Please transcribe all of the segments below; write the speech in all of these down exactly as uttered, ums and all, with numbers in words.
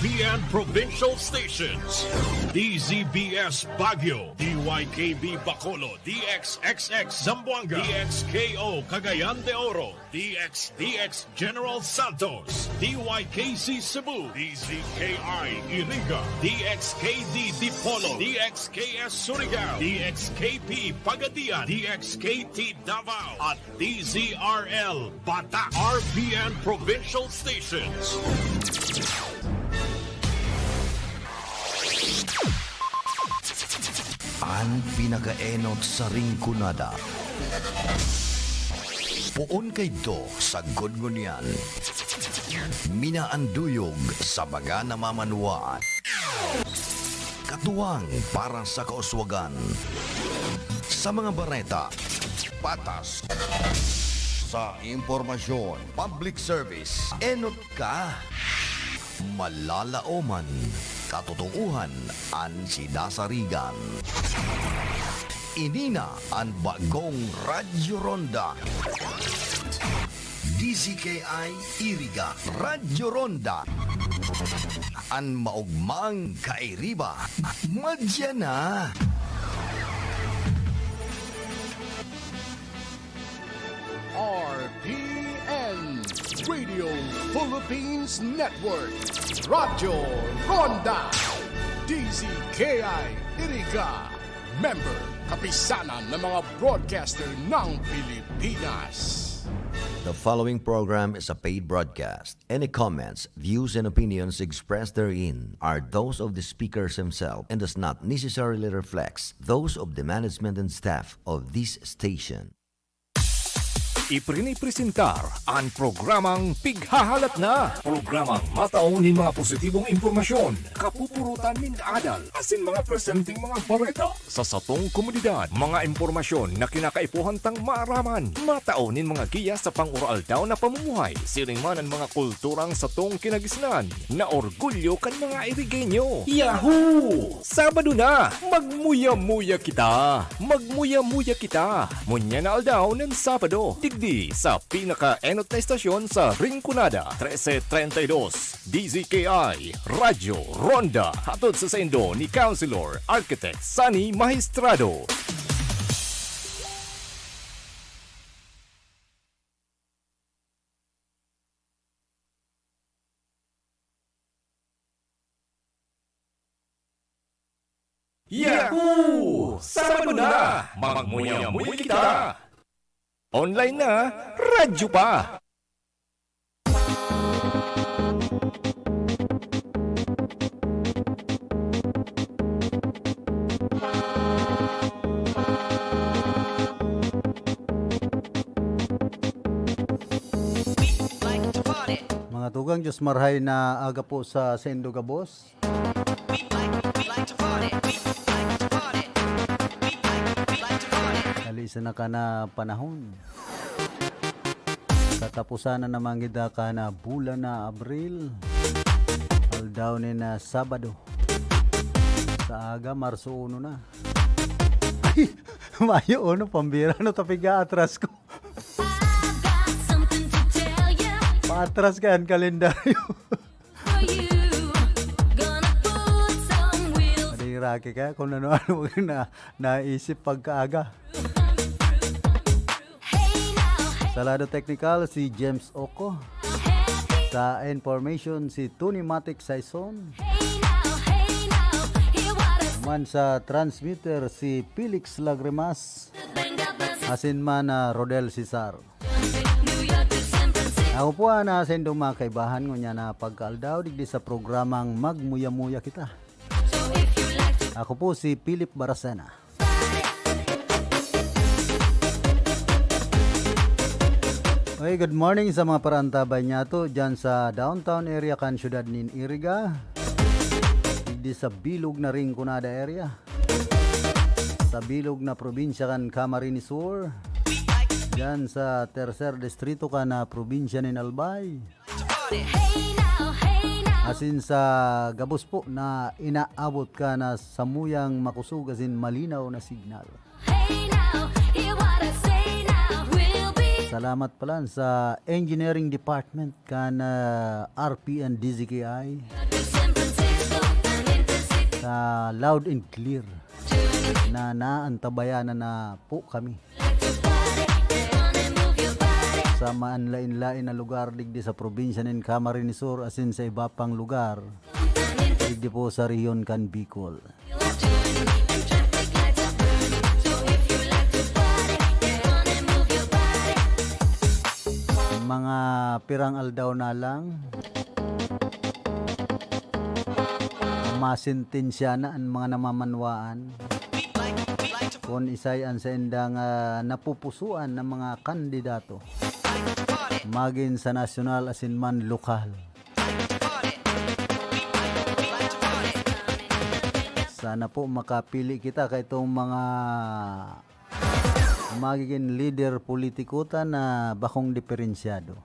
B N Provincial Stations, D Z B S Baguio, D Y K B Bacolod, D X X X Zamboanga, D X K O Cagayan de Oro, D X D X General Santos, D Y K C Cebu, D Z K I Iriga, D X K D Dipolog, D X K S Surigao, D X K P Pagadian, D X K T Davao, at D Z R L Bata, R B N Provincial Stations. An pinakaenot sa Rinconada. Poon kaidto sagkod ngunyan. Minaanduyog sa mga namamanwaan. Katuwang para sa kauswagan. Sa mga bareta, patas. Sa impormasyon, public service, enot ka. Malalaoman, katotoohan an sinasarigan. Ini na an bagong Radyo Ronda. D Z K I Iriga, Radyo Ronda. An maogmang kairiba, madya na. R P N, Radio Philippines Network, Radyo Ronda, D Z K I Iriga, member, Kapisanan ng mga Broadcaster ng Pilipinas. The following program is a paid broadcast. Any comments, views, and opinions expressed therein are those of the speakers himself and does not necessarily reflect those of the management and staff of this station. Ipinipresentar an programang Pighahalat Na. Programang matao nin mga positibong impormasyon, kapupurutan nin adal, asin mga presenteng mga bareta sa satong komunidad. Mga impormasyon na kinakaipuhan tang maaraman, matao nin mga giya sa pang-oroaldaw na pamumuhay, siring man an mga kulturang satong kinagisnan, na orgulyo kan mga Irigenyo. Yahoo! Sabado na! Magmuya-muya kita! Magmuya-muya kita! Ngunyan na aldaw nin Sabado, digdi sa pinakaenot na estasyon sa Rinconada, trese treinta y dos, D Z K I, Radyo Ronda. Hatod sa saindo ni Councilor Architect Sunny Maestrado. Yahoo! Sabado na! Magmuya-muya kita! Online na, radyo pa! Mga tugang, Diyos marhay na aga po sa saindo gabos. Dali sana ka na panahon. Katapusan na naman kita ka na bulan na Abril. Aldaw ni na Sabado. Sa aga, Marso uno na. Ay, Mayo uno, pambira no, tapiga atras ko. Paatras ka yan, kalendaryo. Mading raki ka kung ano-ano na naisip pagkaaga. Sa lado technical, si James Oco. Sa information, si Tony Matic Saison. Man sa transmitter, si Felix Lagrimas. Asin man, ah, Rodel Cesar. Ako po, ah, na sa indong mga kaibahan, ngunyan na pagkaaldaw, digdi sa programang Magmuya-muya Kita. Ako po si Philip Baracena. Okay, good morning sa mga parantabay niyato dyan sa downtown area kan syudad nin Iriga, digdi sa bilog na Rinconada area, sa bilog na probinsya kan Camarines Sur, dyan sa tercer distrito kan, ah, probinsya nin Albay. Asin sa gabos po na inaabot ka na samuyang makosog asin malinaw na signal. Salamat pala sa Engineering Department kan, ah, R P and D Z K I. Sa loud and clear na naantabayanan na po kami. Sa maanlain-lain na lugar digdi sa probinsya nin Camarines Sur asin sa iba pang lugar digdi po sa rehiyon kan Bicol. Mga pirang aldaw na lang, masentensya na an mga namamanwaan kun isay an saindang, ah, napupusuan na mga kandidato, magin sa nasyonal asin man lokal. Sana po makapili kita kaitong mga magiging lider politiko ta na bakong diferensyado.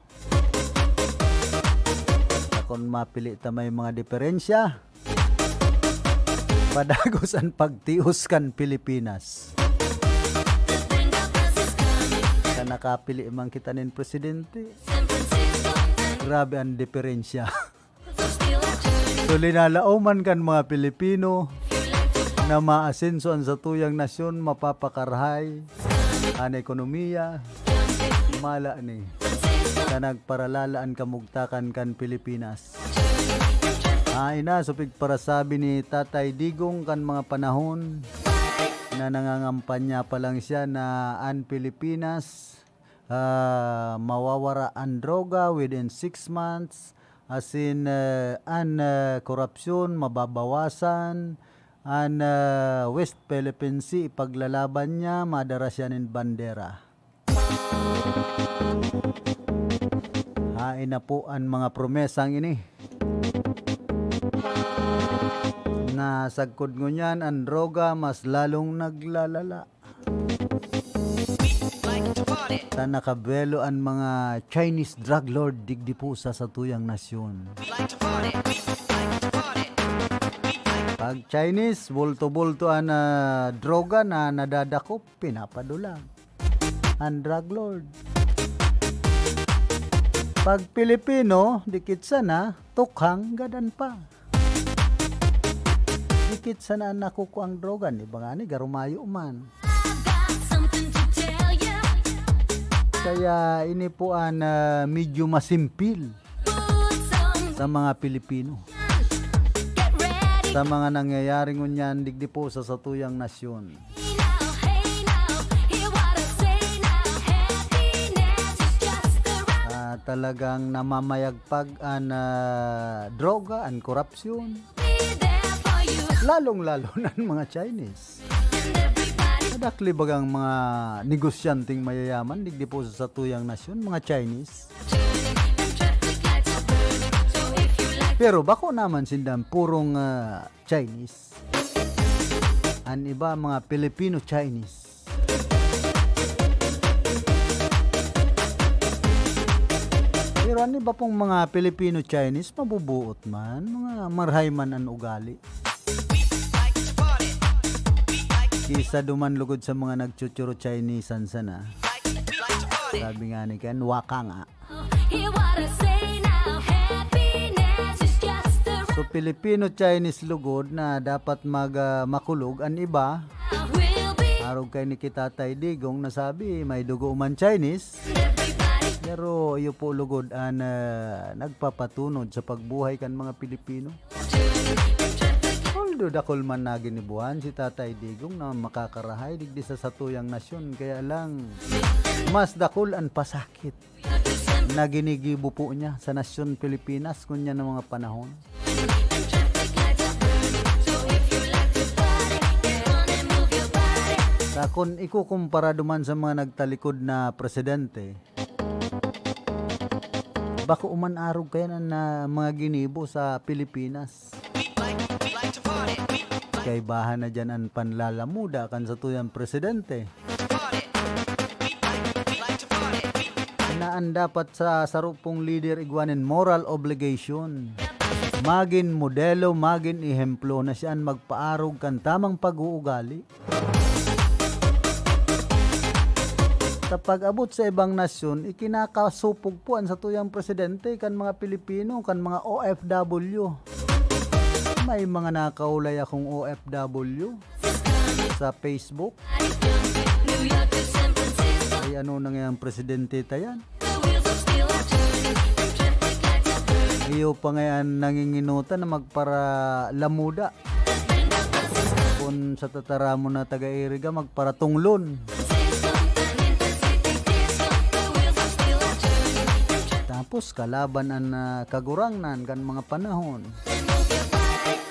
Sa kun mapili ta may mga diferensya, padagos an pagtios kan Pilipinas. Sa nakapili man kita nin presidente, grabe an diferensya. So, linalaoman kan mga Pilipino na maasenso an satuyang nasyon, mapapakarahay an ekonomiya, mala ni, sa nagparalala an kamugtakan kan Pilipinas. Haen na, so pigparasabi ni Tatay Digong kan mga panahon na nangangampanya pa lang siya na an Pilipinas, ah, mawawara an droga within six months, asin, eh, an, eh, korapsyon mababawasan, an, eh, West Philippine Sea ipaglalaban niya, madara siya nin bandera. Haen na po an mga promesang ini. Na sagkod ngunyan, an droga mas lalong naglalala. Ta nakabuwelo an mga Chinese drug lord digdi po sa satuyang nasyon. Pag Chinese, bulto-bulto an, ah, droga na nadadakop, pinapadulag an drug lord. Pag Pilipino, dikit sana, tukhang gadan pa. Dikit sana an nakukuang droga, ni ba ngani, garo mayo man. Kaya ini po an, ah, medyo masimpil sa mga Pilipino. Sa mga nangyayari ngunyan digdi po sa satuyang nasyon. Ah, talagang namamayagpag an, ah, droga, an korapsyon. Lalong-lalo na an mga Chinese. Madakli bagang mga negosyanteng mayayaman digdi po sa satuyang nasyon, mga Chinese. Pero bako naman sindang purong, ah, Chinese. An iba, mga Filipino-Chinese. Pero an iba pong mga Filipino-Chinese, mabubuot man, mga marhay man an ugali. Kisa duman lugod sa mga nagchuchuro Chinese an sana. Sabi nga ni Ken, waka nga. So, Filipino-Chinese lugod na dapat mag, ah, makulog an iba. Arog kay ni Tatay Digong nasabi, may dugo man Chinese. Pero iyo po lugod an, ah, nagpapatunod sa pagbuhay kan mga Pilipino. Although dakul man na ginibuhan si Tatay Digong na makakarahay digdi sa satuyang nasyon, kaya lang mas dakul an pasakit na ginigibo po niya sa nasyon Pilipinas ngunyan na mga panahon. Sa kun ikukumpara duman sa mga nagtalikod na presidente, bako man arog kaya na, na mga ginibo sa Pilipinas. Kaibahan na diyan an panlalamuda kan satuyang presidente. Na an dapat sa saro pong lider igwa nin moral obligation. Magin modelo, magin ehemplo na siya an magpaarog kan tamang pag-uugali. Sa pag-abot sa ibang nasyon, ikinakasupog po an satuyang presidente kan mga Pilipino, kan mga O F W. May mga nakaulay akong O F W sa Facebook. Ay, ano na ngayang presidente ta yan? Iyo pa ngayon nanginginutan na magparalamuda. Kun sa tataramon na taga-Iriga, magparatunglon. Tapos kalaban an, ah, Kagurangnan kan mga panahon.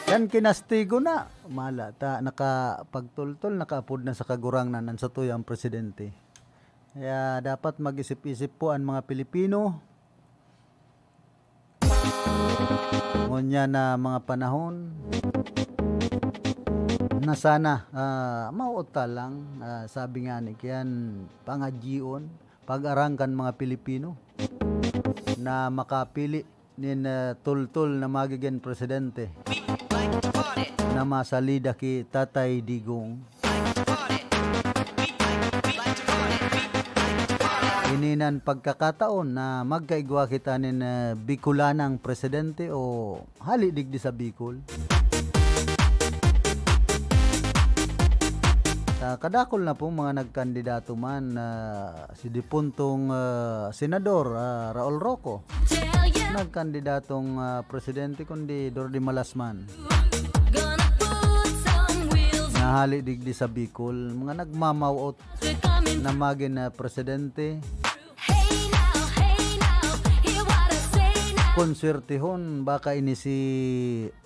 Kan kinastigo na, mala ta, nakapagtultol, nakaapod na sa Kagurangnan an satuyang presidente. Kaya dapat mag-isip-isip po an mga Pilipino. Ngunyan na mga panahon na sana, ah, mauot ta lang, ah, sabi nga ni kiyan, pangadyion, pag-arang kan mga Pilipino na makapili nin, ah, tultol na magigin presidente na masalida ki Tatay Digong. Ini nan pagkakataon na magkaigwa kita nin, ah, Bicolanang presidente o hali digdi sa Bicol. Sa kadakol na pong mga nagkandidato man, ah, si dipuntong, ah, Senador, ah, Raul Roco, nagkandidatong, ah, presidente, kundi Dor de Malasman. Nahali digdi sa Bicol, mga nagmamawot na magin, ah, presidente. Konswertehon, baka ini si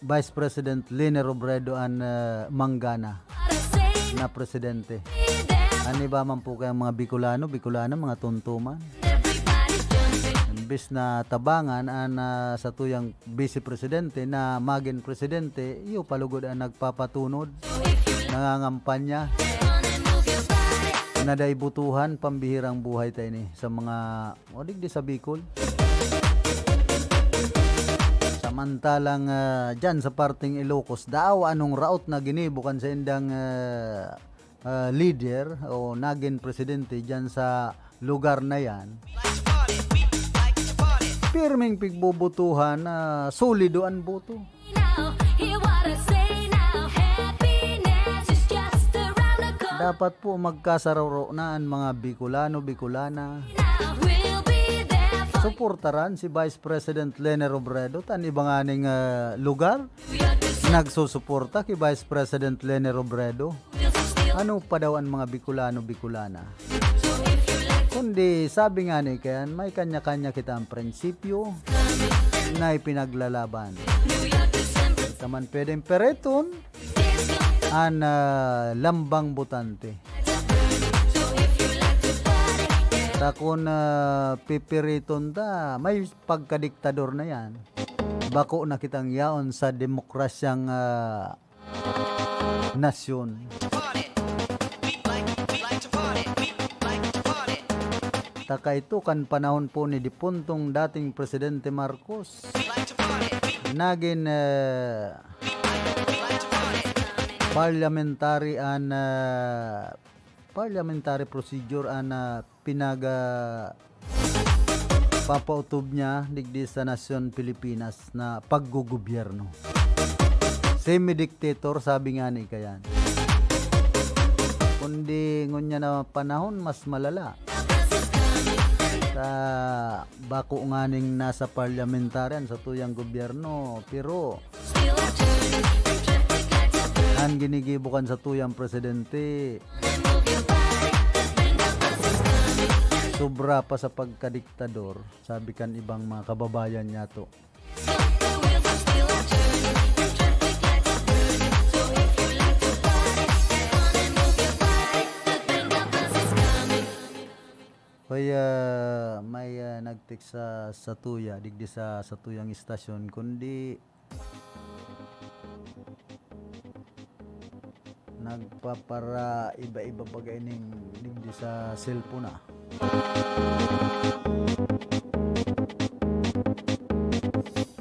Vice President Leni Robredo an, ah, manggana na presidente. An iba man po kayang mga Bicolano, Bicolana, mga tuntuman. Imbis na tabangan an, ah, satuyang vice presidente na magin presidente, iyo pa lugod ang nagpapatunod, nangangampanya, na dai butuhan, pambihirang buhay ta ini sa mga, o digdi sa Bicol. Samantalang, ah, dyan sa parteng Ilocos, daw anong raot na ginibo kan saindang, ah, ah, lider o nagin presidente dyan sa lugar na yan, pirming pigbobotohan na solido an boto. Dapat po magkasararo na an mga Bicolano, Bicolana. Suportaran si Vice President Leni Robredo, ta an iba nganing, ah, lugar nagsusuporta ki Vice President Leni Robredo. Ano pa daw an mga Bicolano, Bicolana? Kundi sabi nga ni Ken, may kanya-kanya kitang prinsipyo na ipinaglalaban. Di ka man pwedeng piriton an, ah, lambang botante. Ta kun, ah, pipiriton ta, may pagkadiktador na yan. Bako na kitang yaon sa demokrasyang, ah, nasyon. Ta kaito kan panahon po ni dipuntong dating Presidente Marcos, nagin, eh, parliamentary an, eh, parliamentary procedure an, ah, pinag, ah, papautob niya digdi sa nasyon Pilipinas na paggogobyerno. Semi-dictator, sabi nga ni kayan. Kundi ngunyan na panahon, mas malala. Sa bako nganing nasa parliamentarian sa tuyang gobyerno, pero an ginigibo kan sa tuyang presidente, sobra pa sa pagkadiktador, sabi kan ibang mga kababayan niyato. Kaya may, ah, nag-text sa, sa tuya, digdi sa, sa tuyang istasyon, kundi nagpapara-iba-iba bagay ning digdi sa cellphone, ah.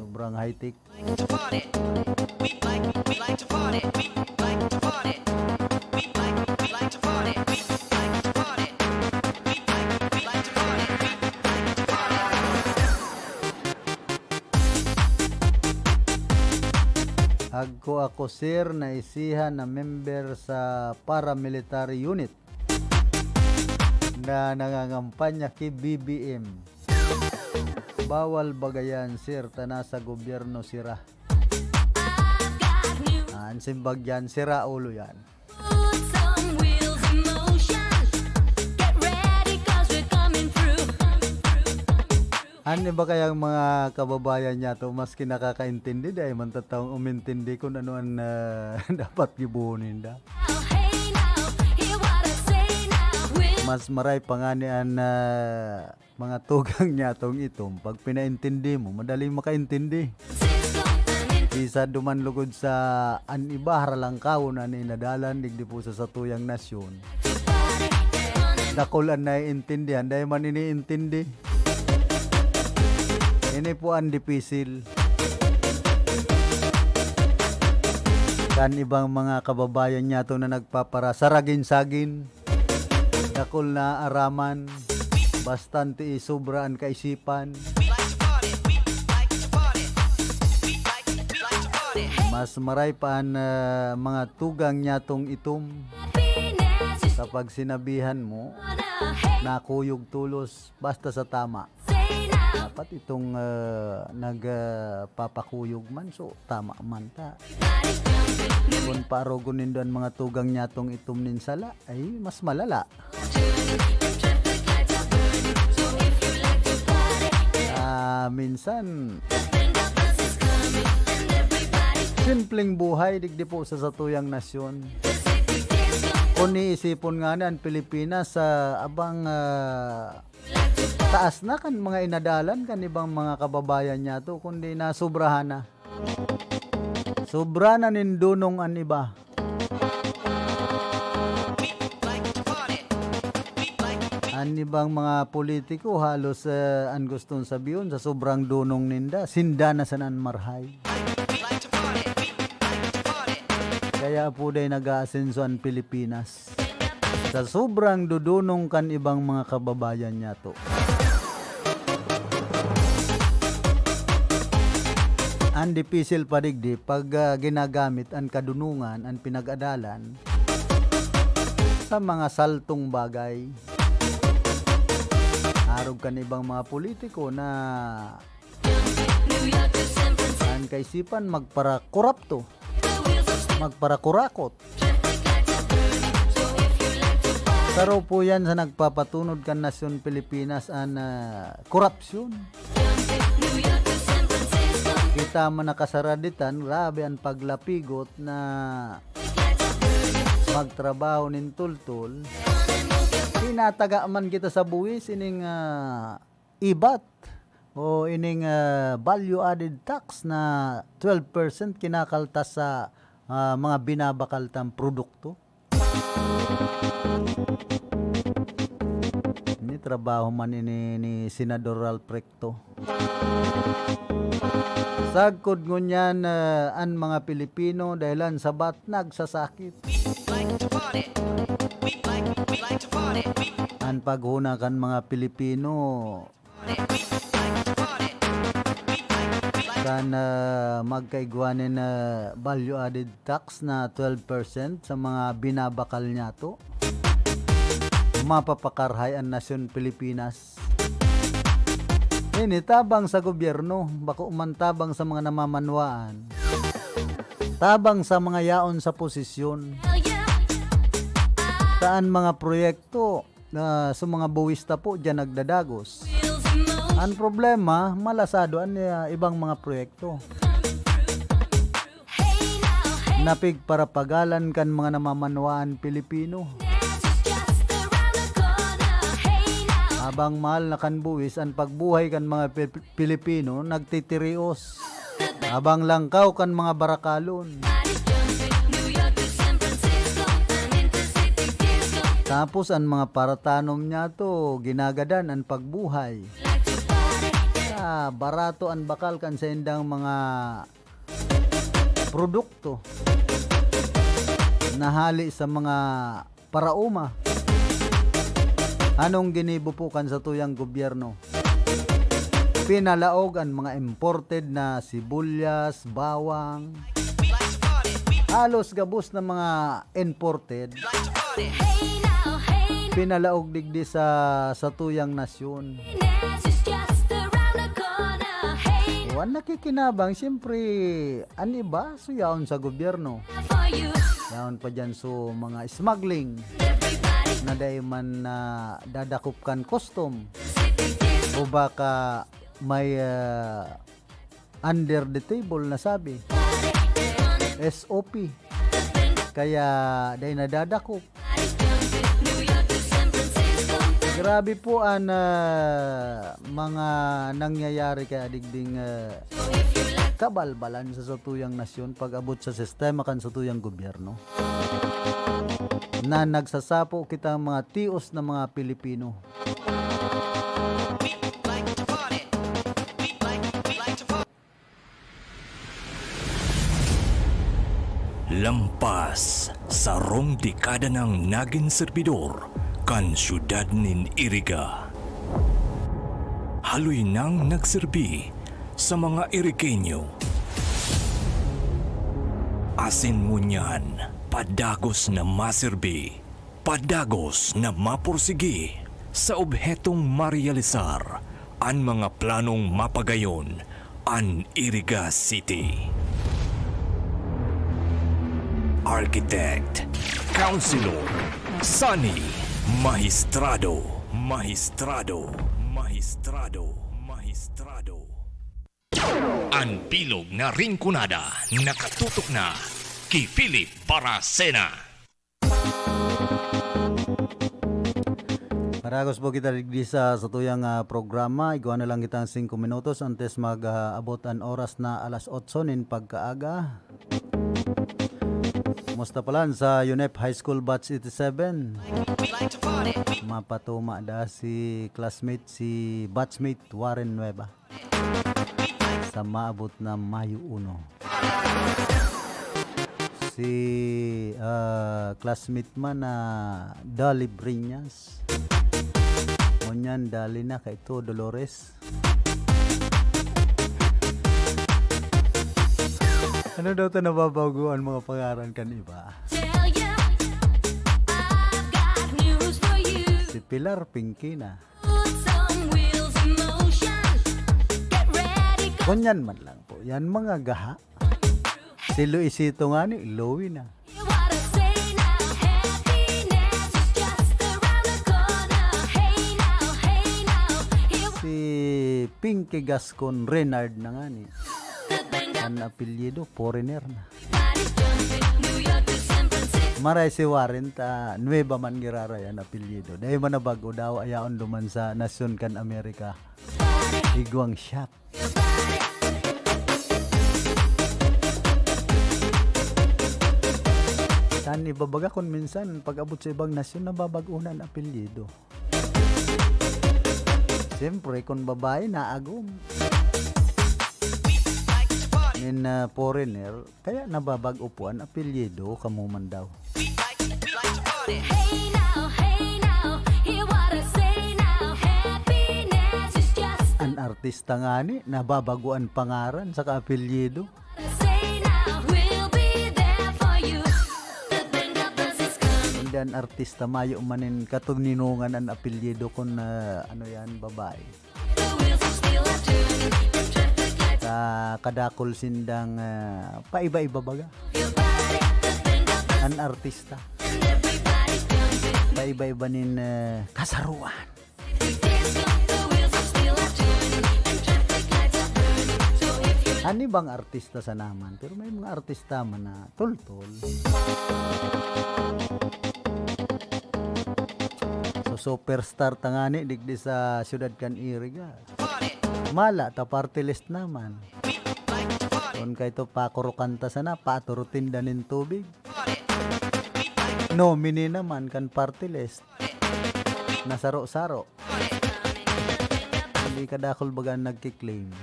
Sobrang high-tech. Like to party. We like, we like to party. We like to party. We like, we like to party. We like to party. We like Agko ako, sir, na isiha na member sa paramilitary unit na nangangampanya ki B B M. Bawal bagayan, sir, ta nasa gobyerno sira. An simbag yan, sira ulo yan. An iba kayang mga kababayan niyato, maski nakakaintindi, dai man ta taong umintindi kun ano an, ah, dapat gibohon ninda. Mas maray pa ngani an, ah, mga tugang niyatong itom, pag pinaintindi mo, madaling makaintindi. Isa duman lugod sa an iba, haralangkawon an inadalan digdi po sa satuyang nasyon. Dakul an naiintindihan, dai man iniintindi. Ini po an dipisil. Kan ibang mga kababayan niyato na nagpapara-, saragin-sagin. Dakul na araman, bastante sobra an kaisipan. Mas maray pa an, ah, mga tugang niyatong itom. Kapag sinabihan mo, nakuyog tolos, basta sa tama. Dapat itong, ah, nag, ah, papakuyog man, so tama man ta. Kun paarogon nindo an mga tugang niyatong itom nin sala, ay mas malala. Ah, minsan, simpleng buhay digdi po sa satuyang nasyon. Kun iisipon ngani an Pilipinas, ah, abang, ah, taas na kan mga inadalan kan ibang mga kababayan niyato, kundi nasobrahan na. Sobra na nin dunong an iba. An ibang mga politiko, halos, eh, an gustong sabihon, sa sobrang dunong ninda, sinda na sana an marhay. Kaya po dai nag-aasenso an Pilipinas. Sa sobrang dudunong kan ibang mga kababayan niyato. An dipisil pa digdi pag, ah, ginagamit an kadunongan, an pinag-adalan sa mga saltong bagay. Arog kan ibang mga politiko na an kaisipan magparakorapto, magparakurakot. Saro po yan sa nagpapatunod kan nasyon Pilipinas, an, ah, korapsyon. Kita man nakasaraditan, grabe an paglapigot na magtrabaho nin tultol. Tinataga man kita sa buwis ining, ah, ibat o ining, ah, value added tax na twelve percent kinakaltas sa, ah, mga binabakal tang produkto. Ini trabaho man ini ni Senador Ralph Recto. Sagkod ngunyan, ah, an mga Pilipino dahilan sa bat nagsasakit. An paghona kan mga Pilipino kan, ah, magkaigwa nin, ah, value added tax na twelve percent sa mga binabakal niyato, mapapakarhay an nasyon Pilipinas. Ini tabang sa gobyerno, bako man tabang sa mga namamanwaan. Tabang sa mga yaon sa posisyon. Sa an mga proyekto na sa mga buwis ta po diyan nagdadagos. An problema, malasado an, ah, ibang mga proyekto. Napigparapagalan kan mga namamanwaan Pilipino. Habang mahal na kan buwis an pagbuhay kan mga Pi-, Pilipino, nagtitirios. Habang langkaw kan mga barakalon. Tapos an mga paratanom niyato, ginagadan an pagbuhay. Ah, barato an bakal kan saindang mga produkto na hali sa mga paraoma. Anong ginibo po kan satuyang gobyerno? Pinalaog an mga imported na sibuyas, bawang, Halos gabos na mga imported, pinalaog digdi sa, sa tuyang nasyon. Wan nakikinabang, siyempre, an iba, so yaon sa gobyerno. Yaon pa dyan, so, mga smuggling na dai man na dadakop kan custom. O baka may, ah, under the table na sabi. S O P. Kaya dai nadadakop. Grabe po an, ah, mga nangyayari kaya digding, ah, kabalbalan sa satuyang nasyon pag-abot sa sistema kan satuyang gobyerno. Na nagsasapo kitang mga tios na mga Pilipino. Lampas sarong dekada nang nagin serbidor kan siyudad nin Iriga. Haloy nang nagserbi sa mga Irigenyo. Asin ngunyan, padagos na maserbi. Padagos na mapursigi sa obhetong marealisar an mga planong mapagayon an Iriga City. Architect, Councilor, Sunny, Mahistrado, Mahistrado, Mahistrado, Mahistrado. An bilog na ringkonada nakatutok na ki Philip Baracena. Padagos po kita digdi sa satuyang, ah, programa. Igwa na lang kitang singko minutos antes mag, ah, abot an oras na alas otso nin pagkaaga. Kumusta palan sa UNEP High School Batch eighty-seven? Mapatuma da si classmate, si batchmate Warren Nueva. Sa maabot na Mayo uno. Si, ah, classmate man na Dali Breñas. Ngunyan, Dali na, kaito, Dolores. Ano daw ta nababago an mga pangaran kan iba? Tell ya, I've got news for you. Si Pilar, Pinky na. Put some wheels in motion. Get ready, go. Ngunyan man lang po. Yan mga gaha. Si Luisito ngani, Louie na. Hear what I say now. Happiness is just around the corner. Hey now, hey now. Hear what Si Pinky Gascon Renard na ngani. The band got An apelyido, foreigner na. Maray si Warren ta Nueva man giraray an apelyido. Dai man na bag-o daw, ayaon duman sa nasyon kan Amerika. Igwang shop. Tan iba baga kun minsan, pag-abot sa ibang nasyon, nababag-o na an apelyido. Siyempre, kun babae, naagom. Nin, ah, foreigner, kaya nababag-o po an apelyido, kamo man daw. Hey now, hey now, hear what I say now. Happiness is just An artista ngani, nababag-o an pangaran saka apelyido. Say now, we'll be there for you. The band of us is coming. Kundi an artista, mayo man nin katoninongan an apelyido kun, ah, ano yan, babae. The wheels of steel are turning, and traffic lights Sa kadakul sindang, ah, paiba-iba baga. Your body, the band of us, An artista. And everybody's jumping. Paiba-iba nin, ah, kasaruan. An ibang artista sana man, pero may mga artista man na tultol. So, superstar ta ngani digdi sa siyudad kan Iriga. Mala ta party list naman. Kun kaito, pakurukan ta sana, paturutin da nin tubig. Nominee naman kan party list. Nasaro-saro. Hindi kadakul baga an nagki-claim.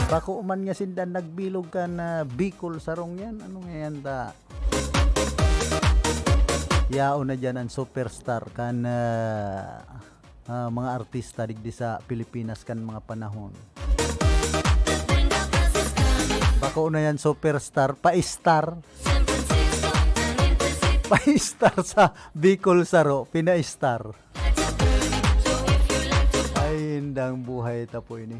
Bako man nga sinda nagbilog kan, ah, Bicol sarong yan. Ano nga yan ta? Yaon na dyan an superstar kan, ah, ah, mga artista digdi sa Pilipinas kan mga panahon. Bako na yan, superstar. Pa-star. Pa-star sa Bicol Saro. Pina-star. Ay, indang buhay ta po ini.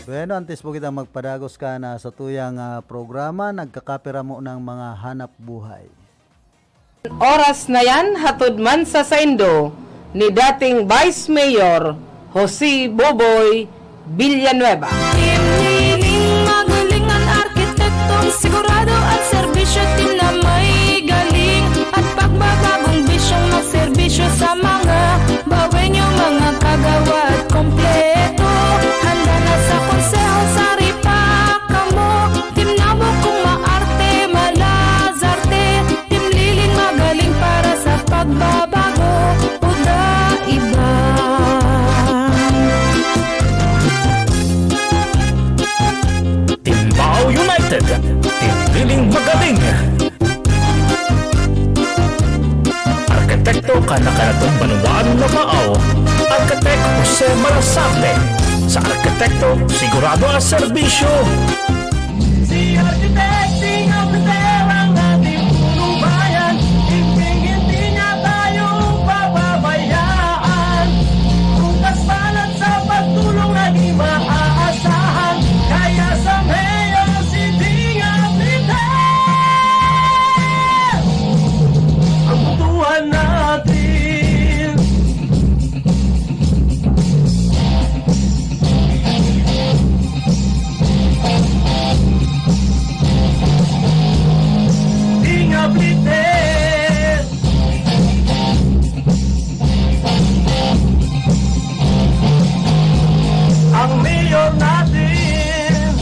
Bueno, antes po kita magpadagos ka na sa tuyang, ah, programa, nagkakapira mo ng mga hanap buhay. Oras na yan, hatod man sa saindo ni dating Vice Mayor Jose Boboy Villanueva. Team Liling, magaling an arkitektong sigurado at serbisyo. Team na may galing at pagbabagong bisyong magserbisyo sa mga bawenyong mga kagawa at kompleto. Handa na sa konseho, sa ripak kamo. Team Nabok kung maarte, malazarte. Team Liling, magaling para sa pagbabago o daiba. Team Bao United, Team Liling, magaling. Arkitekto, kana-kanatong banwaan na Bao. Arkitek Jose Malasarte. Sa arkitekto, sigurado ang serbisyo. Si Arkitek Ding Abritero ang ating punubayan. Hinding-hindi niya tayo pababayaan. Bukas pa lang sa pagtulong na di maaasahan. Kaya sa Mayor si Ding Abritero, ang butuhan natin. Ding Abritero. Ang mayor natin.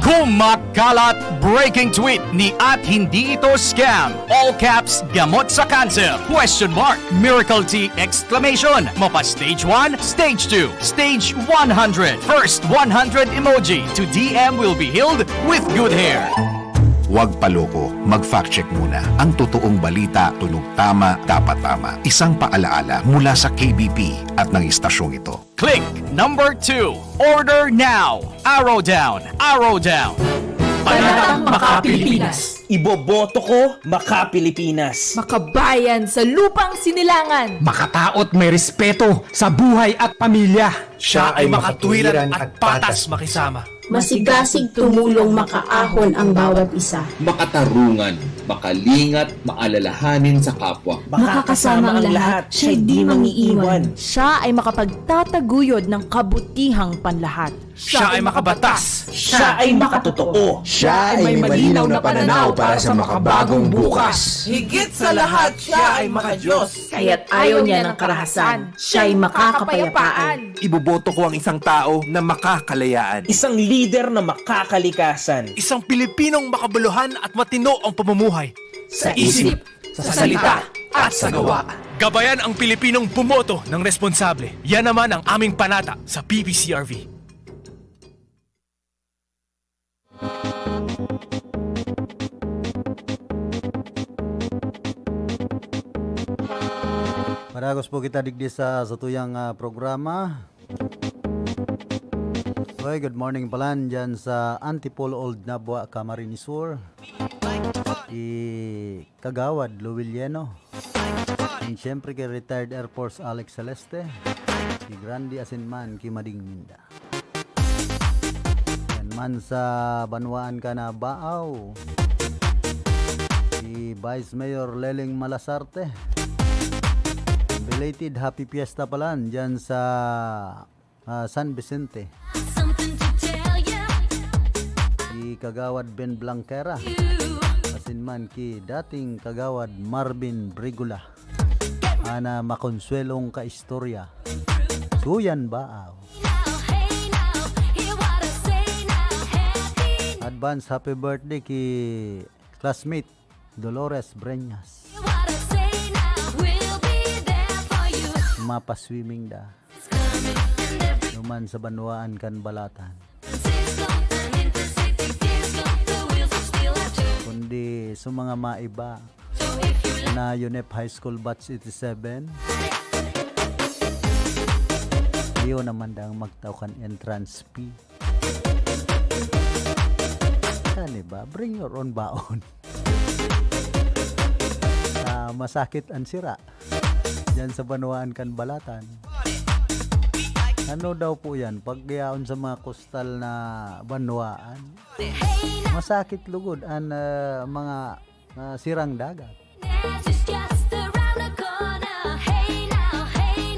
Kumakalat breaking tweet ni at hindi ito scam. All caps, gamot sa cancer. Question mark. Miracle tea exclamation. Mapa stage one, stage two, stage one hundred. First one hundred emoji to D M will be healed with good hair. Huwag paloko, mag-fact check muna. Ang totoong balita, tunog tama, dapat tama. Isang paalaala mula sa K B P at ng istasyong ito. Click number two. Order now. Arrow down. Arrow down. Panatang Maka-Pilipinas. Iboboto ko, Maka-Pilipinas. Makabayan sa lupang sinilangan. Makataot, may respeto sa buhay at pamilya. Siya ay makatwiran at patas makisama. Masigasig tumulong, makaahon ang bawat isa. Makatarungan, makalingat, maalalahanin sa kapwa. Makakasama ang lahat, siya'y di mangiiwan. Siya ay makapagtataguyod ng kabutihang panlahat. Siya ay makabatas. Siya ay makatotoo. Siya ay may malinaw na pananaw para sa makabagong bukas. Higit sa lahat, siya ay makadiyos. Kaya't ayaw niya ng karahasan. Siya'y makakapayapaan. Iboboto ko ang isang tao na makakalayaan. Isang lider na makakalikasan. Isang Pilipinong makabuluhan at matino ang pamumuhay. Sa isip, sa salita, at sa gawa. Gabayan ang Pilipinong bumoto ng responsable. Yan naman ang aming panata sa P P C R V. Padagos po kita digdi sa satuyang, ah, programa. Hoy, good morning palan dyan sa Antipolo, Old Nabua, Camarines Sur. Kagawad Luwilieno. And syempre kay retired Air Force Alex Celeste, si Grande asin man ki Mading Minda. Yan man sa banwaan ka na Baaw, si Vice Mayor Leleng Malasarte. Belated Happy Fiesta palan dyan sa ah, San Vicente. Si Kagawad Ben Blanquera. Asin man ki dating Kagawad Marvin Brigula. Ana makonsuelong kaistorya. Suyan ba? Aw. Advance happy birthday ki classmate Dolores Breñas. Mapaswimming da. Duman sa banwaan kan Balatan. Kundi sa mga maiba. na UNEP High School Batch eighty-seven. Iyo naman dang magtao kan entrance fee. Kani ba? Bring your own baon. Ah, masakit ang sira. Diyan sa banwaan kan Balatan. Ano daw po yan? Pagyaon sa mga kostal na banwaan. Masakit lugod ang, ah, mga, ah, sirang dagat.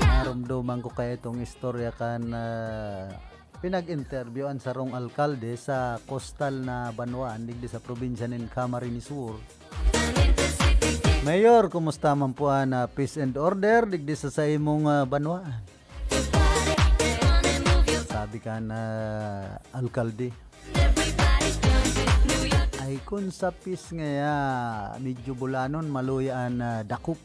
Narumduman ko kaya itong istorya kan, ah, pinag-interview an sarong alkalde sa kostal na banwaan digdi sa probinsya nin Camarines Sur. "Mayor, kumusta man po an, ah, peace and order digdi sa saimong, ah, banwaan?" Sabi kan, ah, alkalde, "Ay, kun sa peace ngaya, medyo bulanon, maluya an, ah, dakop.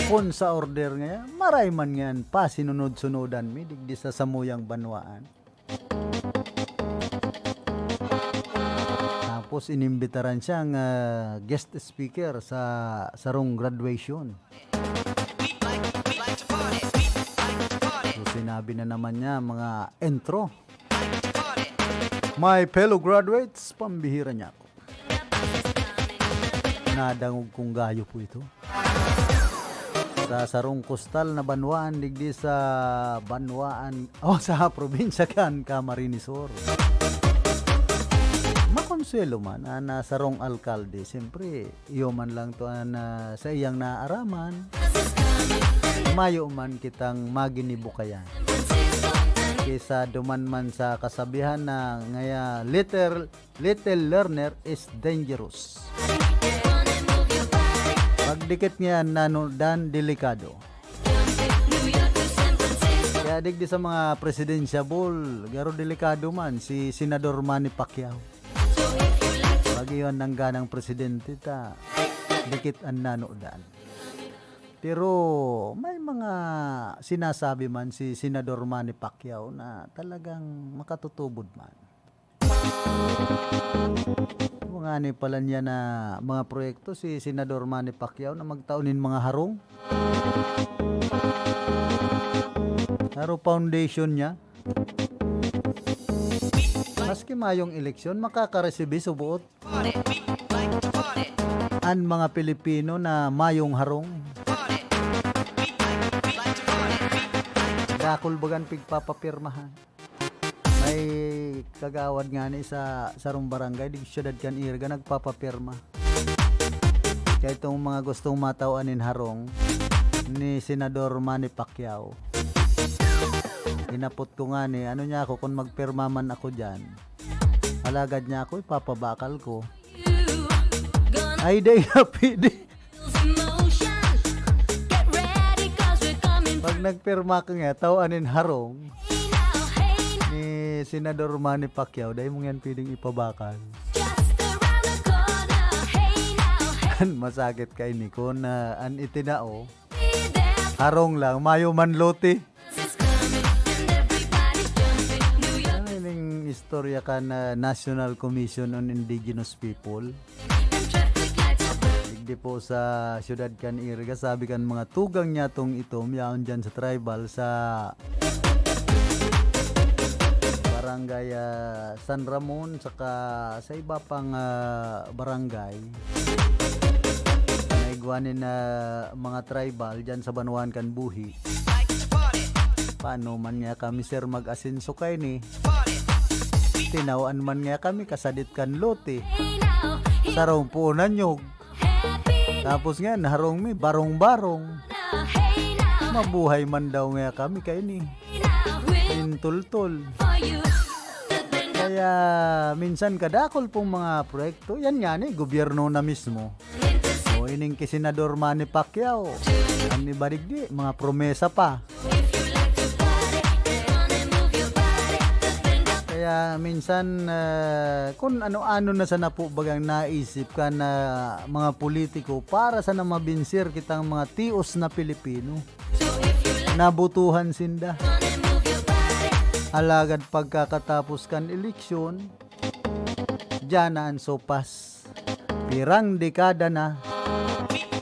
Kun sa order ngaya, maray man ngan pasinunod-sunodan mi digdi sa samuyang banwaan." Tapos inimbitaran siyang, ah, guest speaker sa sarong graduation. So, sinabi na naman niya, mga entro. "My fellow graduates, pambihira niya ako." Nadangog kong gayo po ito. Sa sarong kostal na banwaan, digdi sa banwaan, o sa probinsya kan Camarines Sur. Makonsuelo man an, ah, sarong alkalde. Siyempre, iyo man lang to an, ah, sa iyang naaraman. Mayo man kitang maginibo kayan. Kaysa duman man sa kasabihan na ngaya, "Little, little learner is dangerous." Pagdikit niyan, nano dan delikado. Kaya digdi sa mga presidentiable, garo delikado man si Senador Manny Pacquiao. Pag iyon nangganang presidente ta, dikit an nanodan. Pero may mga sinasabi man si Senador Manny Pacquiao na talagang makatutubod man. Mga ni pala niya na mga proyekto si Senador Manny Pacquiao na magtao nin mga harong. Haro foundation niya. Maski mayong eleksyon, makakaresibi suboot an mga Pilipino na mayong harong. Dakul bagan pigpapapirmahan. May kagawad ngani sa sarong barangay, dig siyudad kan Iriga, nagpapapirma. Kaya itong mga gustong matao anin harong ni Senador Manny Pacquiao, hinapot ko ngani, ano niya ako, kung magpirma man ako dyan. Alagad niya ako, ipapabakal ko. Ay, day na pwede. Pag nagpirma ka nga, tao anin harong ni Senador Manny Pacquiao, dai mo yan pwedeng ipabakal. Masakit kaini kun, ah, an itinao, harong lang, mayo man lote. Ano ining istorya kan, ah, National Commission on Indigenous People? Digdi po sa siyudad kan Iriga, sabi kan mga tugang niya tong itom, yaon dyan sa tribal, sa barangay, ah, San Ramon, saka sa iba pang, ah, barangay. Naigwa nin, ah, mga tribal dyan sa banwaan kan Buhi. Paano man nga kami, sir, mag-asenso kaini? Tinawaan man nga kami, kasadit kan lote. Sarong puon na nyog. Tapos nga, naharong mi, barong-barong. Mabuhay man daw nga kami kaini. Pintultol. Kaya minsan kadakol pong mga proyekto, yan nga ni, gobyerno na mismo. O ining ki Senador Manny Pacquiao, an iba digdi, mga promesa pa. Kaya minsan, ah, kun ano-ano na sana po bagang naisip kan, ah, mga politiko para sana mabinsir kitang mga tios na Pilipino. Nabutuhan sinda. Alagad pagkakatapos kan eleksyon, Diyan na an sopas. Pirang dekada na,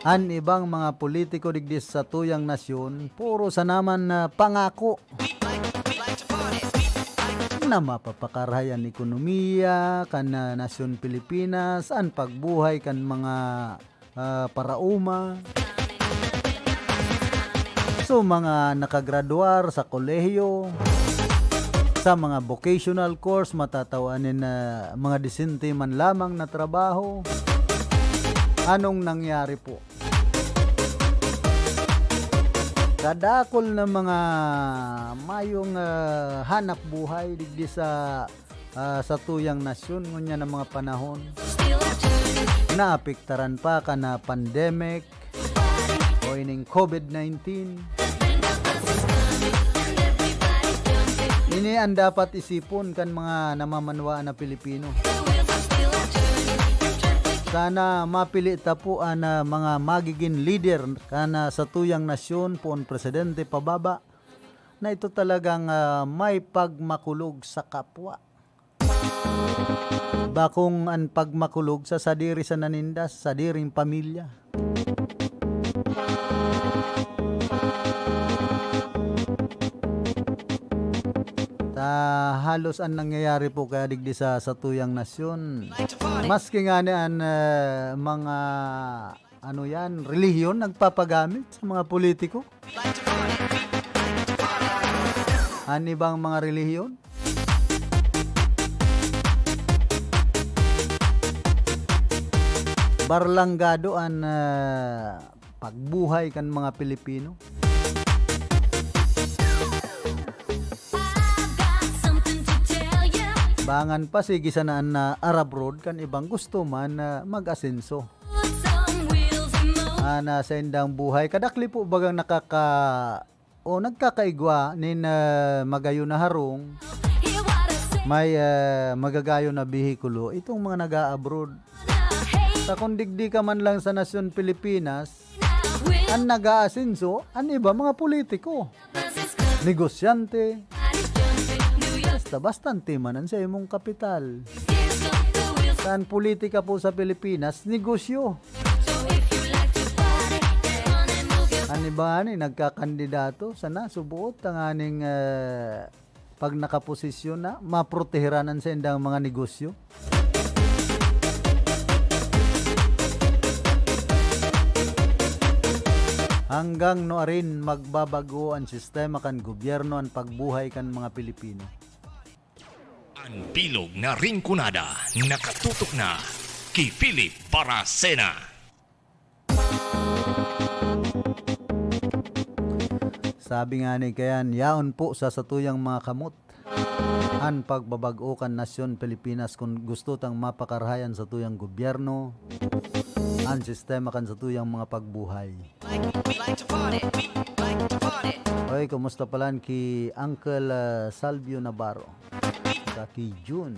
an ibang mga politiko digdi sa satuyang nasyon, puro sana man na pangako na mapapakarahay an ekonomiya kan, ah, nasyon Pilipinas, an pagbuhay kan mga, ah, paraoma. So, mga nakagraduar sa kolehiyo, sa mga vocational course, matatawan nin, ah, mga disente man lamang na trabaho. Anong nangyari po? Kadakol na mga mayong, ah, hanap buhay digdi sa, ah, satuyang nasyon ngunyan na mga panahon, naapektaran pa kan, ah, pandemic o ining covid nineteen. Ini an dapat isipon kan mga namamanwaan na Pilipino. Sana mapili ta po an, ah, mga magiging lider kan, ah, satuyang nasyon, poon presidente pababa, na ito talagang, ah, may pagmakulog sa kapwa. Bakong an pagmakulog sa sadiri sana ninda, sa sadiring pamilya. Ta halos an nangyayari po kaya digdi sa satuyang nasyon, maski ngani an, eh, mga, ano yan, relihiyon nagpapagamit sa mga politiko. An ibang mga relihiyon, barlanggado an, ah, pagbuhay kan mga Pilipino. Bangan pa, sige sana an, ah, arabroad kan ibang gusto man na mag-asenso. An, ah, saindang buhay, kadakli po bagang nakaka-, o nagkakaigwa nin, ah, magayon na harong, may, ah, magagayon na behikulo, itong mga nag-a-abroad. Sa kung digdi ka man lang sa nasyon Pilipinas, an nag-aasenso, an iba mga politiko, negosyante, basta, bastante man an sa imong kapital. Sa an politika po sa Pilipinas, negosyo. An iba ani nagkakandidato, sana subuot tanganing, eh, pag nakaposisyon na, maproteheran an saindang mga negosyo. Hanggang nuarin magbabago an sistema kan gobyerno, an pagbuhay kan mga Pilipino? An bilog na Rinconada, nakatutok na ki Philip Baracena. Sabi nga ni Kayan, yaon po sa satuyang mga kamot an pagbabag-o kan nasyon Pilipinas kun gusto tang mapakarahay an satuyang gobyerno, an sistema kan satuyang mga pagbuhay. Oy, kumusta palan ki Uncle, ah, Salvio Navarro? Sa ki Jun.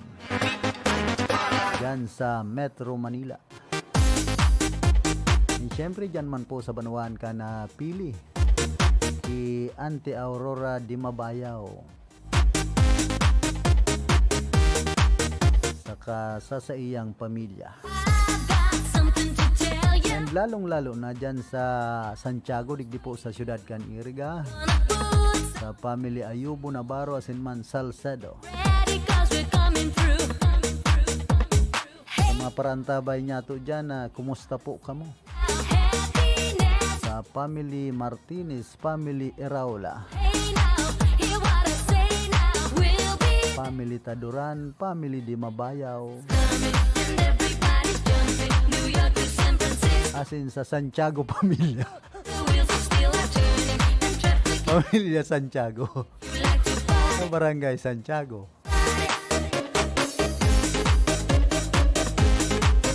Diyan sa Metro Manila. And syempre, diyan man po sa banwaan ka na pili. Si Auntie Aurora Dimabayaw. Saka sa saiyang pamilya. And lalong-lalo na dyan sa Santiago, digdi po sa siyudad kan Iriga. Sa family Ayubo Navarro, asin man Salcedo. Sa mga parantabay niya to dyan, ah, kumusta po kamo? Sa family Martinez, family Iraola, family Taduran, family Dimabayaw, asin sa Santiago pamilya. Pamilya Santiago. Sa Barangay Santiago.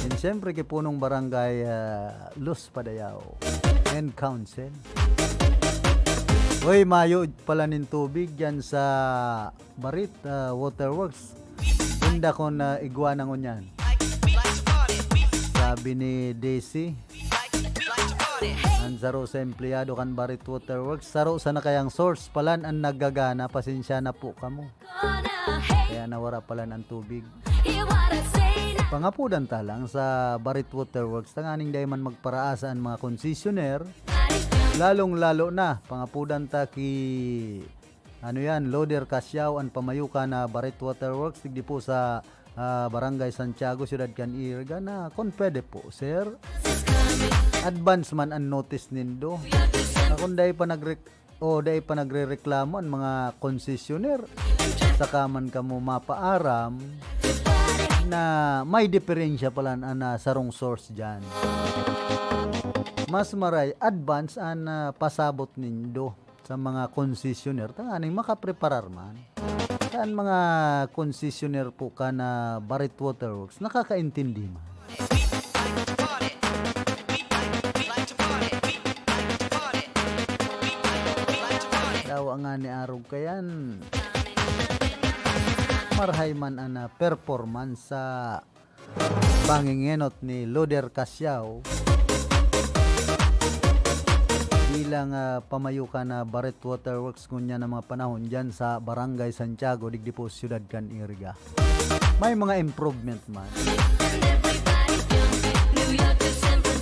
And siyempre, ki punong barangay, ah, Los Padayao and Council. Uy, mayo pala nin tubig dyan sa Barit, ah, Waterworks. Inda ko na igwa na ngunyan. Sabi ni Daisy, an saro sa empleyado kan Barit Waterworks, saro sana kayang source palan an naggagana, pasensya na po kamo. Kaya nawara palan an tubig. Pangapudan ta lang sa Barit Waterworks tanganing dai man magparaasa an mga konsesyoner, lalong-lalo na pangapudan ta ki, ano yan, Loader Casiao, an pamayukan na Barit Waterworks digdi po sa, ah, Barangay Santiago, Siyudad kan Iriga, na kung pwede po, sir, advance man an notice nindo. Kung dai pa nagrek-, o dai pa nagrereklamo an mga konsesyoner, saka man kamo mapaaram na may diferensya pala an, ah, sarong source diyan. Mas maray, advance an, ah, pasabot nindo sa mga konsesyoner tanganing makapreparar man. Sa mga konsesyoner po kan Barit Waterworks, nakakaintindi man. Dawa nga ni arog kayan. Marhay man an, ah, performance sa pangingenot ni Loader Casiao bilang, ah, pamayukan na Barit Waterworks ngunyan na mga panahon diyan sa Barangay Santiago, digdi po siyudad kan Iriga. May mga improvement man.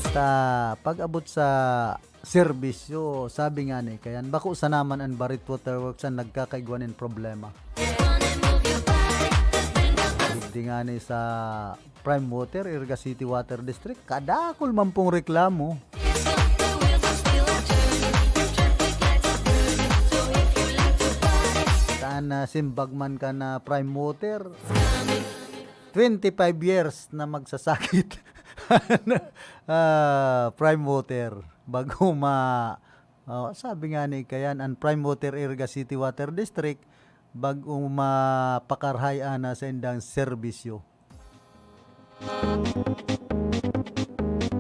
Sa pag-abot sa serbisyo, sabi nga ni kayan, bako sana man an Barit Waterworks an nagkakaigwa nin problema. Digdi nga ni sa Prime Water, Iriga City Water District, kadakol man pong reklamo. Saan na simbag man ka na Prime Water? Twenty-five years na magsasakit. Ah, Prime Water. Bago ma-, oh, sabi nga ni kayan, an Prime Water, Iriga City Water District, bago mapakarhay ana sa indang serbisyo.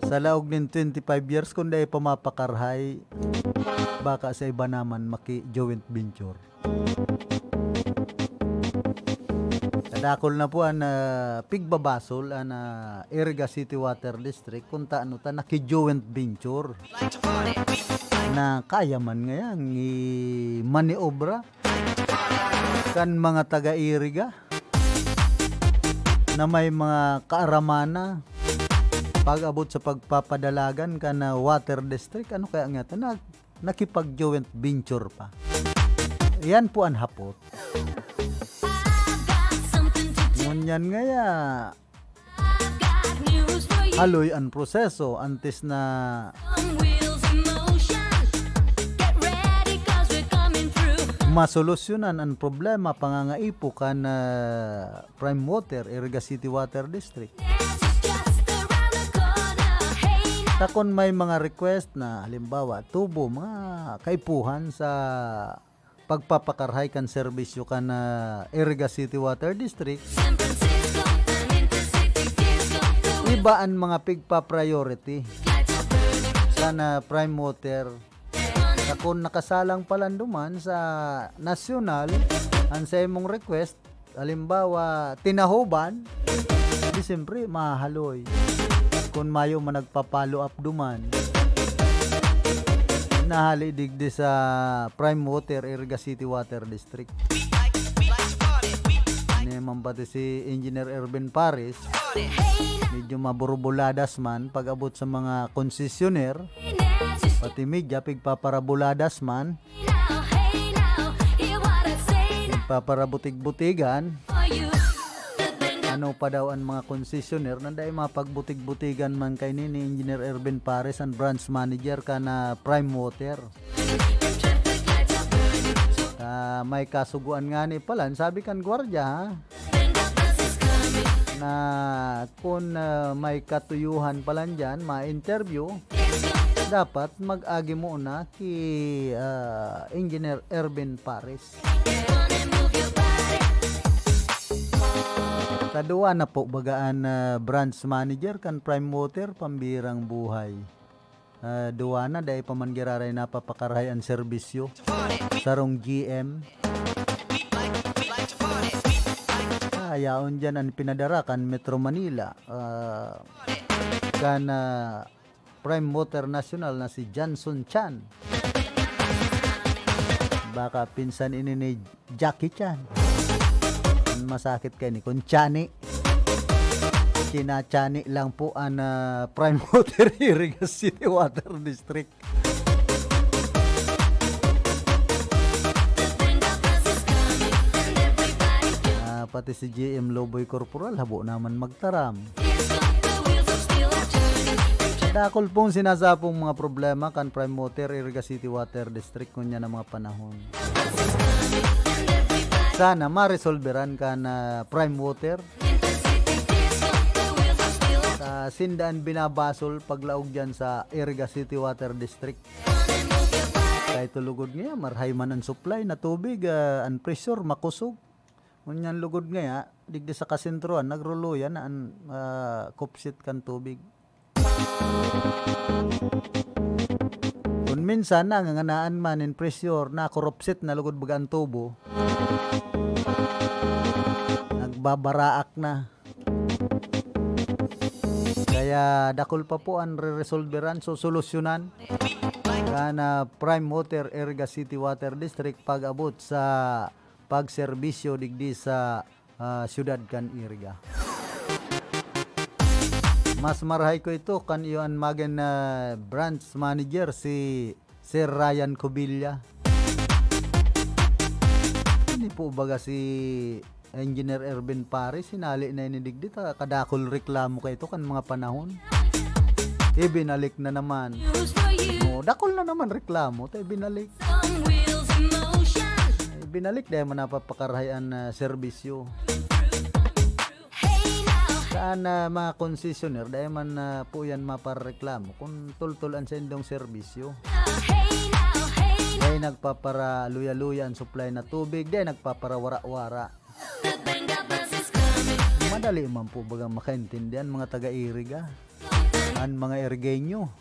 Sa laog nin twenty-five years, kung dai pa mapakarhay, baka sa iba naman maki-joint venture. Kadakol na po an, ah, pigbabasol an, ah, Iriga City Water District kung taano ta naki-joint venture na kaya man ngayang i-maniobra kan mga taga-Iriga na may mga kaaramana pag-abot sa pagpapadalagan kan, ah, water district. Ano kaya nga ta nag-, nakipag-joint venture pa? Yan po an hapot. Ngunyan ngaya, haloy an proseso antes na masolusyonan an problema, pangangaipo kan, ah, Prime Water, Iriga City Water District. Ta kun may mga request na, halimbawa, tubo, mga kaipuhan sa pagpapakarhay kan serbisyo kan, ah, Iriga City Water District, iba an mga pigpa-priority kan, ah, Prime Water. Sa kun nakasalang palan duman sa nasyonal, an sa imong request, halimbawa, tinahoban, di siyempre, mahaloy. Kun mayo man nagpa-follow up duman, nahali digdi sa Prime Water, Iriga City Water District. Ni man pati si Engineer Erwin Paris, medyo maburbuladas man pag-abot sa mga konsesyoner, pati media, pigpaparabuladas man. Nagpaparabutig-butigan. Ano pa daw an mga konsesyoner na dai mapagbutig-butigan man kay ni, ni Engineer Erwin Pares, an branch manager kan Prime Water? Ah, may kasugoan ngani palan, sabi kan gwardiya, ha? Na kun, ah, may katuyuhan palan diyan, ma-interview, dapat mag-agi muna ki, ah, Engineer Erwin Pares. Kaduwa na po baga an, ah, branch manager kan Prime Water, pambirang buhay. Ah, duwa na, dai pa man giraray napapakarahay an serbisyo. Sarong G M. Ah, yaon diyan an pinadara kan Metro Manila, ah, kan, ah, Prime Water National na si Johnson Chan. Baka pinsan ini ni Jackie Chan. An masakit kay ni kun Chani. Kinachani lang po an, ah, Prime Water Iriga City Water District. Ah, pati si G M Loboy Corporal, habo naman magtaram. Dakul pong sinasapong mga problema kan Prime Water Iriga City Water District ngunyan na mga panahon. Sana maresolberan kan, ah, Prime Water. Sa sindaan binabasol paglaog diyan sa Iriga City Water District. Kaya ito lugod ngayon, marhay man ang supply na tubig, ah, ang pressure, makusog. Ngunyan lugod ngaya, digdi sa kasentrohan, nagruluyan na ang, ah, kupsit kan tubig. Kun minsan, nanganganaan man nin pressure, nakurupsit na lugod baga ang tubo. Nagbabaraak na. Kaya dakul pa po ang reresolberan, so solusyonan kan, ah, Prime Water Iriga City Water District pag-abot sa pagserbisyo digdi sa, ah, siyudad kan Iriga. Mas marahay ko ito kan iyo an magin na branch manager, si Sir Ryan Cubilla. Ini po baga si Engineer Erwin Paris, sinali na ini digdi ta kadakul reklamo kay ito kan mga panahon. Ibinalik na naman. Oh, dakul na naman reklamo, ta ibinalik. Ibinalik dahil man napapakarahay an, ah, serbisyo. Saan na mga concessionaire, dahil man, ah, po yan mapareklamo kung tultol an saindong serbisyo. Dahil nagpaparaluya-luya ang supply na tubig, dahil nagpaparawara-wara. Madali man po bagang makaintindihan mga taga-Iriga. An mga Irigenyo.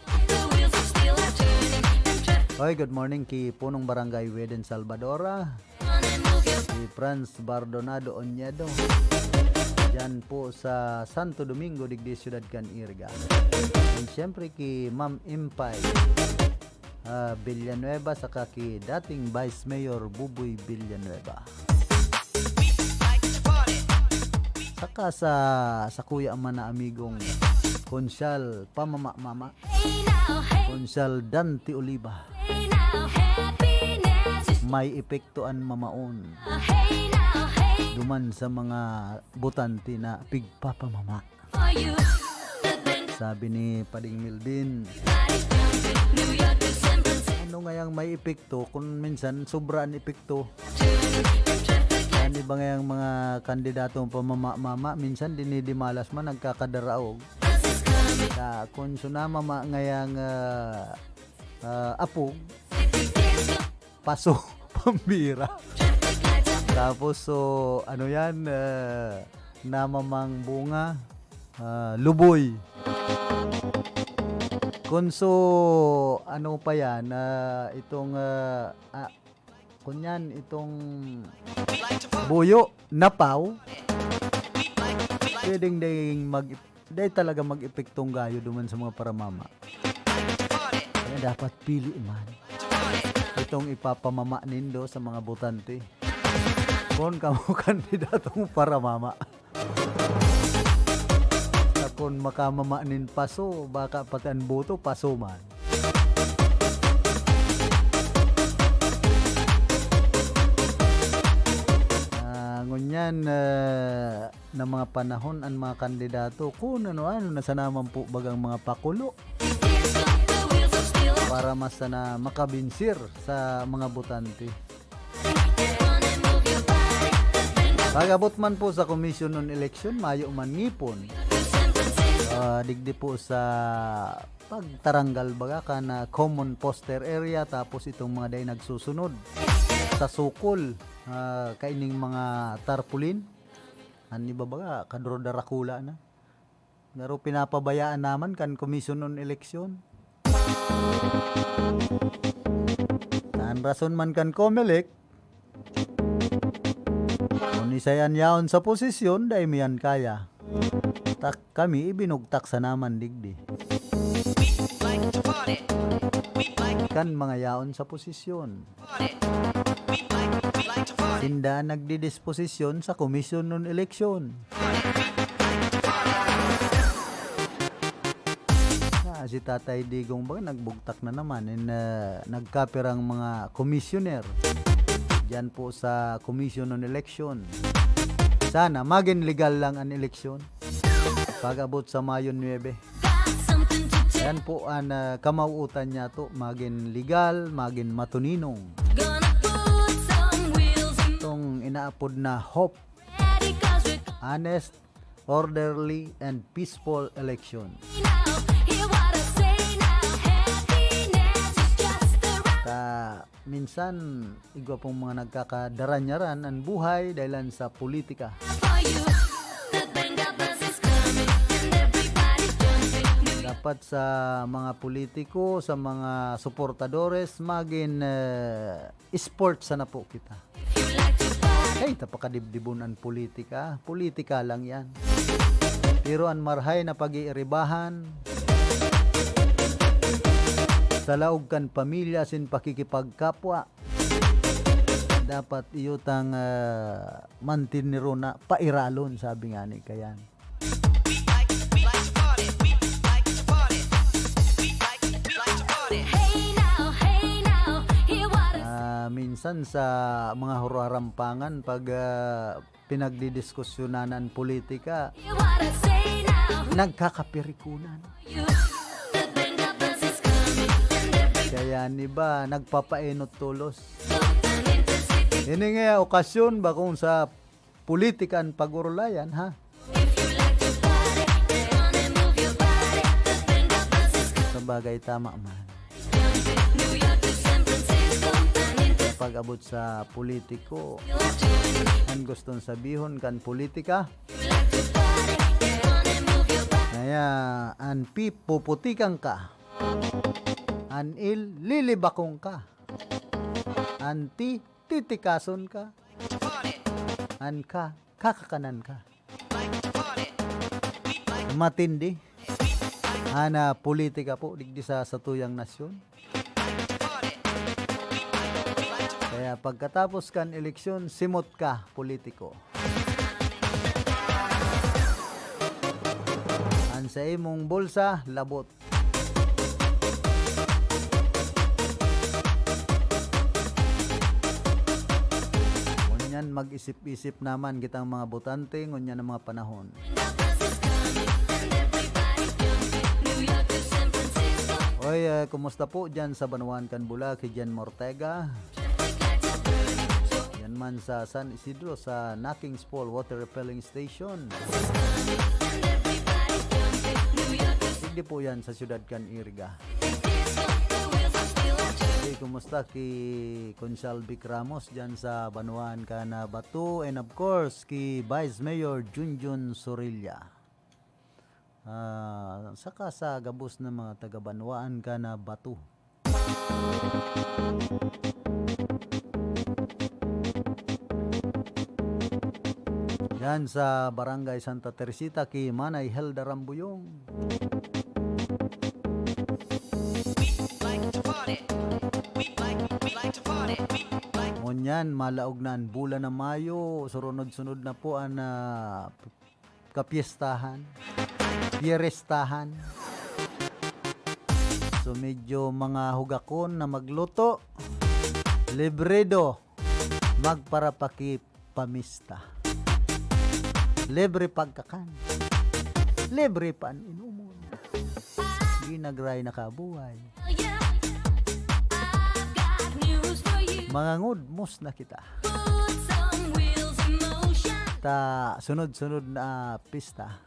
Hoy, good morning ki Punong Barangay Weden Salvadora. Si Franz Bardonado Oñedo. Diyan po sa Santo Domingo, digdi siyudad kan Iriga. And syempre ki Ma'am Impay, ah, Villanueva, saka ki dating Vice Mayor Buboy Villanueva. Saka sa, sa kuya man na amigong Konsyal Pamama-mama, Konsyal Dante Oliva. May epekto an mamaon duman sa mga botante na pigpapamama. Sabi ni Pading Milvin, ano ngayang may epekto kung minsan sobra an epekto? An iba ngayang mga kandidatong pamama-mama, minsan dinidimalas man, nagkakadaraog. Sa kun so namama ngayang, ah, ah, apog, paso, pambira. Tapos, so, ano yan, ah, namamang bunga, ah, luboy. Kun so, ano pa yan, ah, itong, ah, ah, kunyan, itong buyo, napaw, pwedeng ding mag-, dahil talaga mag-epektong gayo duman sa mga paramama. Kaya dapat pili man itong ipapamama nindo sa mga botante. Kung kamo kandidatong paramama. Sa kun makamama nin paso, baka pati an boto, paso man. Ah, ngunyan, ah, na mga panahon, an mga kandidato, kun ano-ano na sana man po bagang mga pakulo para mas sana makabinsir sa mga botante. Pag-abot man po sa Commission on Election, mayo man ngipon. Ah, digdi po sa pagtaranggal baga kan, ah, common poster area, tapos itong mga dai nagsusunod sa sukol, ah, kaining mga tarpaulin. An iba baga, kaduro darakula na. Garo pinapabayaan naman kan Commission on Election. An rason man kan Comelec, kun isay an yaon sa posisyon, dai mi yan kaya. Tak kami, ibinugtak sa naman digdi. Kan mga yaon sa posisyon. Sinda an nagdidisposisyon sa Commission on Election. Si Tatay Digong ba, nagbugtak na naman, in, ah, nagkapirang mga commissioner diyan po sa Commission on Election. Sana magin legal lang an eleksyon pag-abot sa Mayo nuebe. Yan po an, ah, kamauutan niya to, magin legal, magin matuninong. Itong inaapod na hope, honest, orderly, and peaceful election. Ta, minsan, igwa pong mga nagkakadaranyaranan an buhay dahilan sa politika. Dapat sa mga politiko, sa mga suportadores, magin, eh, sport sana po kita. Hey, ta pakadibdibon an politika. Politika lang yan. Pero an marahay na pag-iiribahan sa laog kan pamilya asin pakikipagkapwa, dapat iyo tang, ah, mantenero na pairalon, sabi nga ni kayan. Ah, minsan sa mga hurarampangan, pag, ah, pinagdidiskusyonan an politika, nagkakapirikunan. Kaya an iba, nagpapaenot tolos. Ini nga okasyon, bakong sa politika an pag-orolayan, ha? Sabagay, tama man. Pag-abot sa politiko, an gustong sabihon kan politika, kaya an pipuputikan ka, an il lilibakong ka, an ti titikason ka, an ka kakakanan ka. Matindi an, ah, politika po digdi sa satuyang nasyon. Kaya pagkatapos kan eleksyon, simot ka, politiko. An sa imong bulsa, labot. Ngunyan, mag-isip-isip naman kitang mga botante, ngunyan ang mga panahon. Oy, eh, kumusta po dyan sa banwaan kan Bula, ki Jen Mortega? Yan man sa San Isidro, sa Nakings Fall Water Repelling Station. Hindi po yan sa siyudad kan Iriga. Hey, kumusta ki Konsal Vic Ramos dyan sa banwaan kan Bato? And of course, ki Vice Mayor Junjun Sorilla. Ah, saka sa gabos na mga taga-banwaan kan Bato. Yan sa Barangay Santa Teresita, ki Manay Helda Rambuyong. Ngunyan, malaog na an bulan na Mayo, surunod-sunod na po an, ah, kapyestahan, pyerestahan. So, medyo mga hugakon na magluto, libre do, magparapakipamista. Libre pagkakan. Libre pa an inumon. Ginagray na kabuhay. Mga ngudmos na kita. Ta sunod-sunod na pista,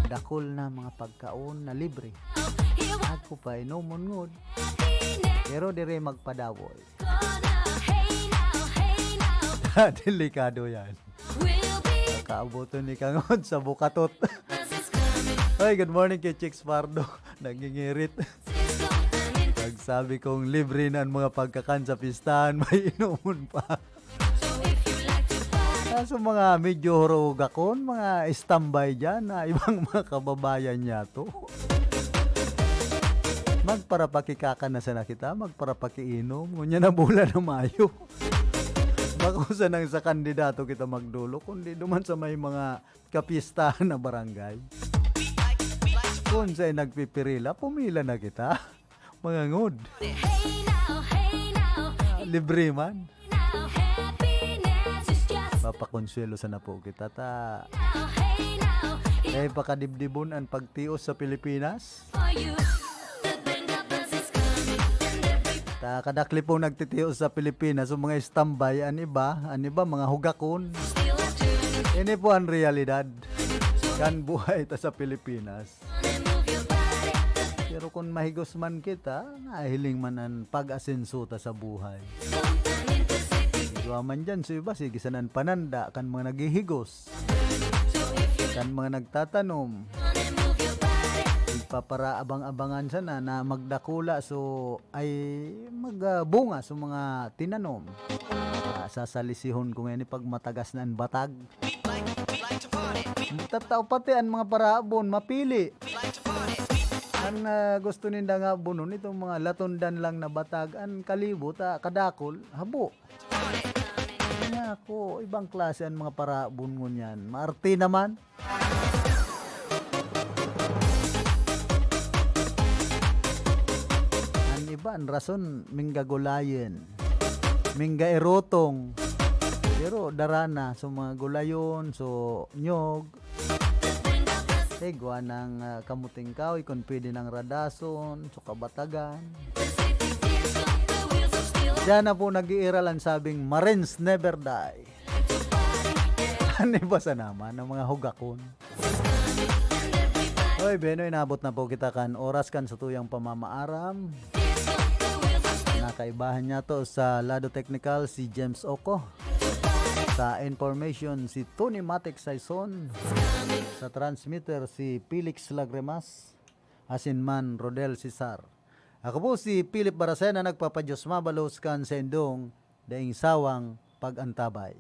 dakul na mga pagkaon na libre. Ako pa, inomon ngod. Pero dire magpadawoy. Delikado yan. Kaaboton ni Kangod sa bukatot. Ay, good morning kay Chicks Pardo. Nagingirit. Pagsabi kong libre na ang mga pagkakan sa pistahan, may inomon pa. Kaso mga medyo hurugakon, mga standby dyan na ibang mga kababayan niya to. Magparapakikakan na sana kita, magparapakiinom. Ngunyan na bulan na Mayo. Bako sanang sa kandidato kita magdulo, kundi duman sa may mga kapistahan na barangay. Kung sa'y nagpipirila, pumila na kita. Mga ngod. Hey now, hey now, Libre man. now, happiness is just Papakonsuelo sana po kita ta. now, hey now, Dahil pakadibdibon ang pagtios sa Pilipinas. for you. The band of us is coming, and everybody Ta kadakli po nagtitios sa Pilipinas, so mga istambay, an iba, an iba, mga hugakon. still a journey. Ini po ang realidad kan buhay ta sa Pilipinas. Wanna move your body. Pero kung mahigos man kita, nahiling man ang pag-asenso ta sa buhay. Something in Pacific. Igwa man dyan, so iba, sige sanan pananda kan mga naghihigos, So if you kan mga nagtatanom. wanna move your body, Igpaparaabang-abangan sana na magdakula, so ay magbunga sa mga tinanom. Ah, sasalisihon ko ngayon pag matagas na ang batag. Tatao pati ang mga paraabon, mapili. Ang ah, gusto ninda nga bunon, itong mga latundan lang na batag, ang kalibot, ah, kadakol, habo. Nga ako, ibang klase ang mga paraabon ngunyan. Maarte naman. Ang iba, ang rason, mingga gulayen. Mingga erotong. Pero dara na, so mga gulayon, so nyog. Igwa ng ah, kamuting kahoy, kung pwede ng radason, so kabatagan. Diyan na po nag-iiral ang sabing, "Marines never die." Ano ba sa naman ang mga hugakon? Hoy, Beno, inabot na po kita kan oras kan sa tuyang pamamaaram. Nakaibahan niya to sa lado technical si James Oco. Sa information si Tony Matic Saison. Sa transmitter si Felix Lagremas. Asin man Rodel Cesar. Ako po si Philip Baracena, nagpapadyos mabalos kan sa indong daing sawang pag-antabay.